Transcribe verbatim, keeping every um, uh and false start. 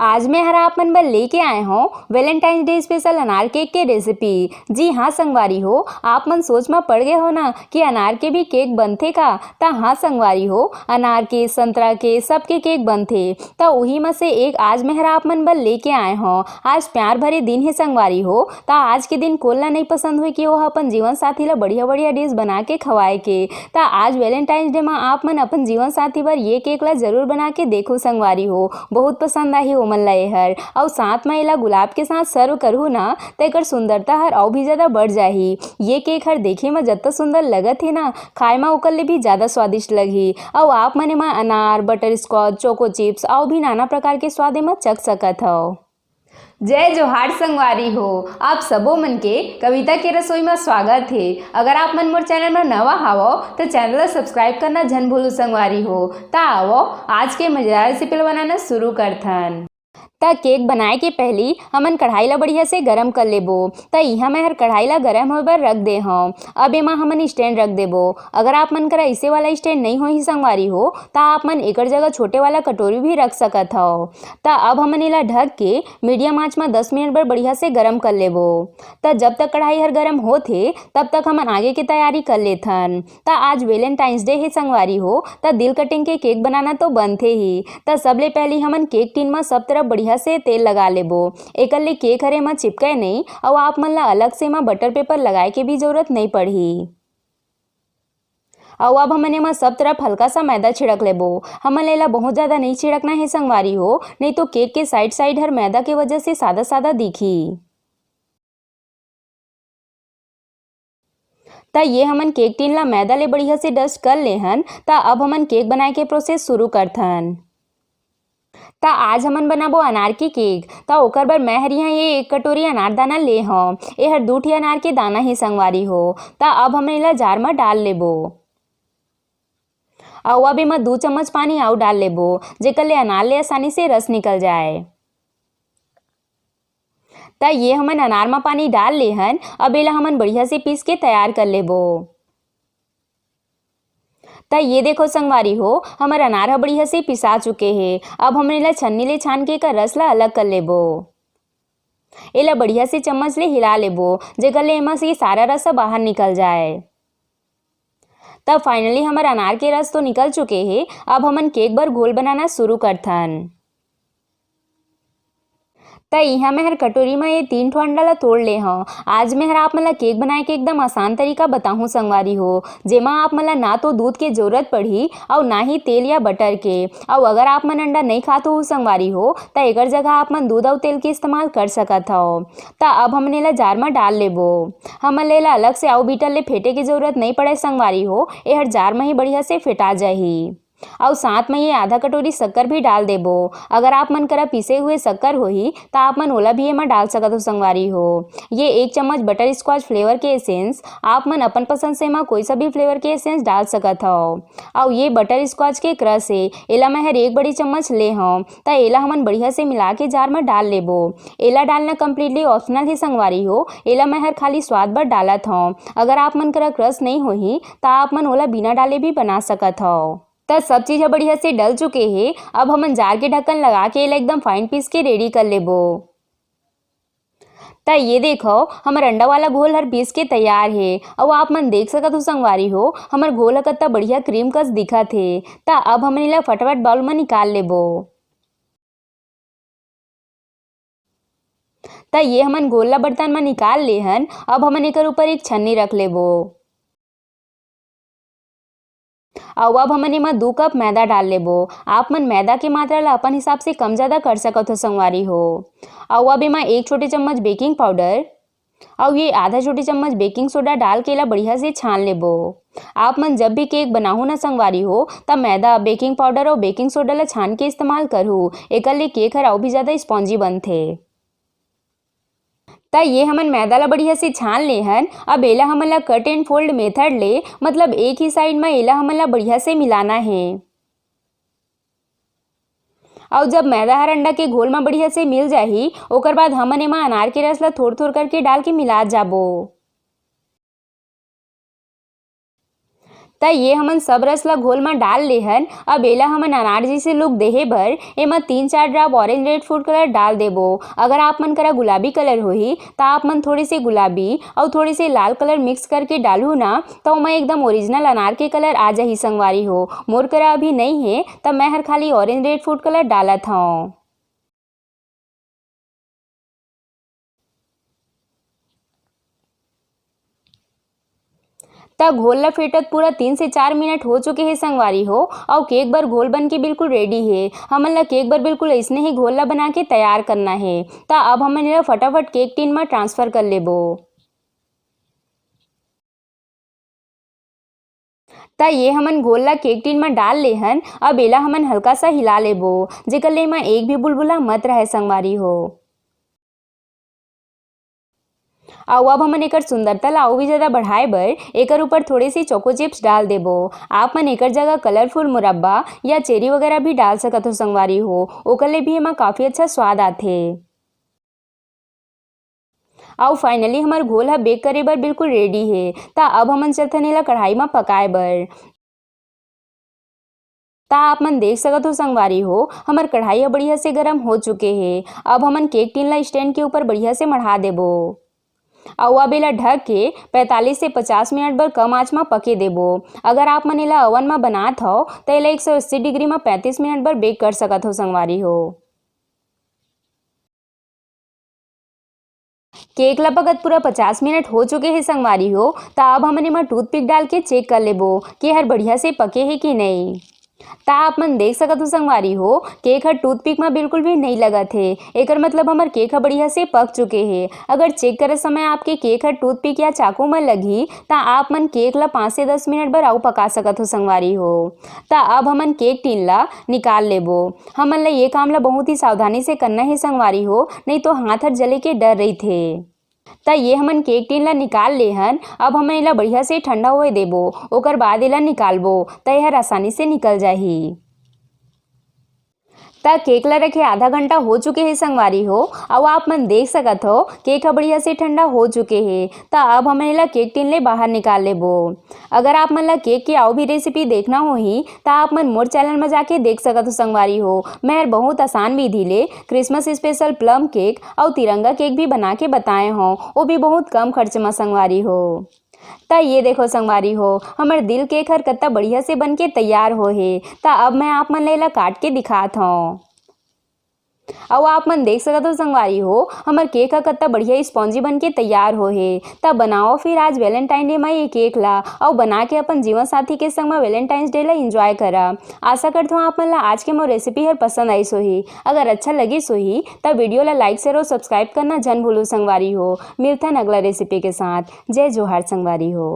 आज मैं हर आप मन बर लेके आए हौं Valentine's Day special अनार केक के रेसिपी। जी हाँ संगवारी हो, आप मन सोच म पड़ गए हो ना कि अनार के भी केक बनथे का? त हाँ संगवारी हो, अनार के, संतरा के, सबके केक बनथे। त उही म से एक आज मैं हर आप मन बर लेके आए हौं। आज प्यार भरे दिन हे संगवारी हो, त आज के दिन कोन ला नइ पसंद होय कि ओह अपन जीवन साथी ला बढ़िया-बढ़िया डिश बना के खवाए के। त आज Valentine's Day म आप मन अपन जीवन साथी बर ये केक ला जरूर बना के देखो संगवारी हो, बहुत पसंद आही ओमन ला एहर। अउ साथ म एला गुलाब के साथ सर्व करहू ना, त एकर सुंदरता हर अउ भी ज्यादा बढ़ जाही। ये केक हर देखे म जतका सुंदर लगत हे ना, खाए म ओकर ले भी ज्यादा स्वादिष्ट लगही। अउ आप मन एमा अनार, बटरस्कॉच, चोको चिप्स अउ भी नाना प्रकार के स्वाद एमा चख सकत हव। जय जोहार संगवारी हो, आप सबो मन के कविता के रसोई म स्वागत हे। अगर आप मन मोर चैनल म नवा हावव, त चैनल ला सब्सक्राइब करना झन भूलू संगवारी हो। त आवव, आज के मजेदार रेसिपी ला बनाना शुरू करथन। त केक बनाए के पहिली हमन कढ़ाई ला बढ़िया से गरम कर लेबो। त इहाँ मैं हर कढ़ाई ला गरम होए बर रख दे हौं। अब एमा हमन स्टैंड रख देबो। अगर आप मन करा इसे वाला स्टैंड नइ होही संगवारी हो, त आप मन एकर जगह छोटे वाला कटोरी भी रख सकत हव। त अब हमन एला ढक के मीडियम आंच म दस मिनट बर बढ़िया से गरम कर लेबो। त जब तक कढ़ाई हर गरम होत हे, तब तक हमन आगे के तैयारी कर लेथन। त आज Valentine's Day हे संगवारी हो, त दिल कटिंग के केक बनाना तो बनथे ही। त सबले पहिली हमन केक टिन म सब तरफ बढ़िया से तेल लगा लेबो। एकर ले केक हर एमा चिपकय नइ, अउ आप मन ला अलग से एमा बटर पेपर लगाए के भी जरूरत नइ पड़ही। अउ अब हमन एमा सब तरफ हल्का सा मैदा छिड़क लेबो। हमन एला बहुत ज्यादा नइ छिड़कना हे संगवारी हो, नइ तो केक के साइड साइड हर मैदा के वजह से सादा सादा दिखही। त ये हमन केक टिन ला मैदा ले बढ़िया से डस्ट कर लेहन। त अब हमन केक बनाए के प्रोसेस शुरू करथन। त आज हमन बनाबो अनार के केक। त ओकर बर मैं हर इहाँ ये एक कटोरी अनार दाना ले हौं। ए हर दू ठी अनार के दाना हे संगवारी हो। त अब हमन एला जार म डाल लेबो। अउ अब एमा दू चम्मच पानी अउ डाल लेबो, जेकर ले अनार ले आसानी से रस निकल जाए। त ये हमन अनार म पानी डाल लेहन। अब एला हमन बढ़िया से पीस के तैयार कर लेबो। त ये देखो संगवारी हो, हमर अनार ह बढ़िया से पिसा चुके हे। अब हमन एला छन्नी ले छान के एकर रस ला अलग कर लेबो। एला बढ़िया से चम्मच ले हिला लेबो, जेकर ले एमा से सारा रस ह बाहर निकल जाए। तब finally हमर अनार के रस तो निकल चुके हे। अब हमन केक बर घोल बनाना शुरू करथन। त इहाँ मैं हर कटोरी म ये तीन ठो अंडा ला तोड़ ले हौं। आज मैं हर आप मन ला केक बनाए के एकदम आसान तरीका बताहूँ संगवारी हो, जेमा आप मन ला ना तो दूध के जरूरत पड़ही अउ ना ही तेल या बटर के। अउ अगर आप मन अंडा नइ खात हो संगवारी हो, त एकर जगह आप मन दूध अउ तेल के इस्तेमाल कर सकत हव। त अब हमन एला जार म डाल लेबो। हमन ला एला अलग से अउ बीटर ले फेंटे के जरूरत नइ पड़े संगवारी हो, एहर जार म ही बढ़िया से फेंटा जाही। अउ साथ म ये आधा कटोरी शक्कर भी डाल देबो। अगर आप मन करा पिसे हुए शक्कर होही, त आप मन ओला भी एमा डाल सकत हो संगवारी हो। ये एक चम्मच बटर स्कॉच फ्लेवर के एसेंस, आप मन अपन पसंद से एमा कोई सा भी फ्लेवर के एसेंस डाल सकत हव। अउ ये बटर स्कॉच के क्रश हे, एला मैं हर एक बड़ी चम्मच ले हौं। त एला हमन बढ़िया से मिला के जार म डाल लेबो। एला डालना completely optional हे संगवारी हो, एला मैं हर खाली स्वाद बर डालत हौं। अगर आप मन करा क्रश नइ होही, त आप मन ओला बिना डाले भी बना सकत हव। त सब चीज ह बढ़िया से डल चुके हे। अब हमन जार के ढक्कन लगा के एला एकदम फाइन पीस के रेडी कर लेबो। त ये देखो, हमर अंडा वाला घोल हर पीस के तैयार हे। अउ आप मन देख सकत हो संगवारी हो, हमर घोल ह कत्ता बढ़िया क्रीम कस दिखत हे। त अब हमन एला फटाफट बाउल म निकाल लेबो। त ये हमन घोल ला बर्तन म निकाल ले हन। अब हमन एकर ऊपर एक छन्नी रख लेबो। अउ अब हमन एमा दू कप मैदा डाल लेबो। आप मन मैदा के मात्रा ला अपन हिसाब से कम ज्यादा कर सकत हो संगवारी हो। अउ अब एमा एक छोटे चम्मच बेकिंग पाउडर अउ ये आधा छोटे चम्मच बेकिंग सोडा डाल के एला बढ़िया से छान लेबो। आप मन जब भी केक बनाहू ना संगवारी हो, त मैदा, बेकिंग पाउडर अउ बेकिंग सोडा ला छान के इस्तेमाल करहू, एकर ले केक हर अउ भी ज्यादा स्पॉन्जी बनथे। त ये हमन मैदा ला बढ़िया से छान ले हन। अब एला हमन ला कट एंड फोल्ड मेथड ले, मतलब एक ही साइड म एला हमन ला बढ़िया से मिलाना हे। अउ जब मैदा हर अंडा के घोल म बढ़िया से मिल जाही, ओकर बाद हमन एमा अनार के रस ला थोर-थोर करके डाल के मिलात जाबो। त ये हमन सब रस ला घोल म डाल लेहन। अब एला हमन अनार जैसे look देहे बर एमा तीन चार drop orange red food color डाल देबो। अगर आप मन करा गुलाबी color होही, त आप मन थोड़े से गुलाबी अउ थोड़े से लाल color mix करके डालहू ना, त ओमा एकदम original अनार के color आ जाही संगवारी हो। मोर करा अभी नई हे, त मैं हर खाली orange red food color डालत हौं। त घोल ला फेटत पूरा तीन से चार मिनट हो चुके हे संगवारी हो, अउ केक बर घोल बन के बिल्कुल ready हे। हमन ला केक बर बिल्कुल अइसने ही घोल ला बना के तैयार करना हे। त अब हमन एला फटाफट केक टिन म transfer कर लेबो। त ये हमन घोल ला केक टिन म डाल लेहन। अब एला हमन हल्का सा हिला लेबो, जेकर ले एमा एक भी बुलबुला मत रहय संगवारी हो। अउ अब हमन एकर सुंदरता ला अउ भी ज्यादा बढ़ाए बर एकर ऊपर थोड़े से चोको चिप्स डाल देबो। आप मन एकर जगह colorful मुरब्बा या चेरी वगैरह भी डाल सकत हो संगवारी हो, ओकर ले भी एमा काफी अच्छा स्वाद आथे। अउ finally हमर घोल ह बेक करे बर बिल्कुल ready हे। त अब हमन चलथन एला कढ़ाई म पकाए बर। त आप मन देख सकत हो संगवारी हो, हमर कढ़ाई ह बढ़िया से गरम हो चुके हे। अब हमन केक टिन ला स्टैंड के ऊपर बढ़िया से मढ़ा देबो। अउ अब एला ढक के पैंतालीस से पचास मिनट बर कम आंच म पके देबो। अगर आप मन एला ओवन म बनात हव, त एला एक सौ अस्सी डिग्री म पैंतीस मिनट बर बेक कर सकत हो संगवारी हो। केक ला पकत पूरा पचास मिनट हो चुके हे संगवारी हो, त अब हमन एमा टूथपिक डाल के चेक कर लेबो कि हर बढ़िया से पके हे कि नहीं। त आप मन देख सकत हो संगवारी हो, केक हर टूथपिक म बिल्कुल भी नहीं लगत हे। एकर मतलब हमर केक ह बढ़िया से पक चुके हे। अगर चेक करे समय आपके केक हर टूथपिक या चाकू म लगही, त आप मन केक ला पाँच से दस मिनट बर अउ पका सकत हो संगवारी हो। त अब हमन केक टिन ला निकाल लेबो। हमन ला ये काम ला बहुत ही सावधानी से करना हे संगवारी हो, नहीं तो हाथ हर जले के डर रहिथे। त ये हमन केक टिन ला निकाल लेहन। अब हमन एला बढ़िया से ठंडा होए देबो, ओकर बाद एला निकालबो, त एहर आसानी से निकल जाही। त केक ला रखे आधा घंटा हो चुके हे संगवारी हो, अउ आप मन देख सकत हो केक ह बढ़िया से ठंडा हो चुके हे। त अब हमन एला केक टिन ले बाहर निकाल लेबो। अगर आप मन ला केक के अउ भी रेसिपी देखना होही, त आप मन मोर चैनल म जाके देख सकत हो संगवारी हो। मैं हर बहुत आसान विधि ले क्रिसमस स्पेशल प्लम केक अउ तिरंगा केक भी बना के बताए हौं, वो भी बहुत कम खर्च म संगवारी हो। त ये देखो संगवारी हो, हमर दिल केक हर कत्ता बढ़िया से बन के तैयार हो हे। त अब मैं आप मन ला एला काट के दिखात हौं। अउ आप मन देख सकत हो संगवारी हो, हमर केक ह कत्ता बढ़िया स्पॉन्जी बन के तैयार हो हे। त बनाओ फिर आज वैलेंटाइन डे म ये केक ला, अउ बना के अपन जीवन साथी के संग म वैलेंटाइन्स डे ला एंजॉय करा। आशा करत हौं आप मन ला आज के मोर रेसिपी हर पसंद आइस होही। अगर अच्छा लगिस होही, त वीडियो ला लाइक, शेयर अउ सब्सक्राइब करना झन भूलू संगवारी हो। मिलथन अगला रेसिपी के साथ। जय जोहार संगवारी हो।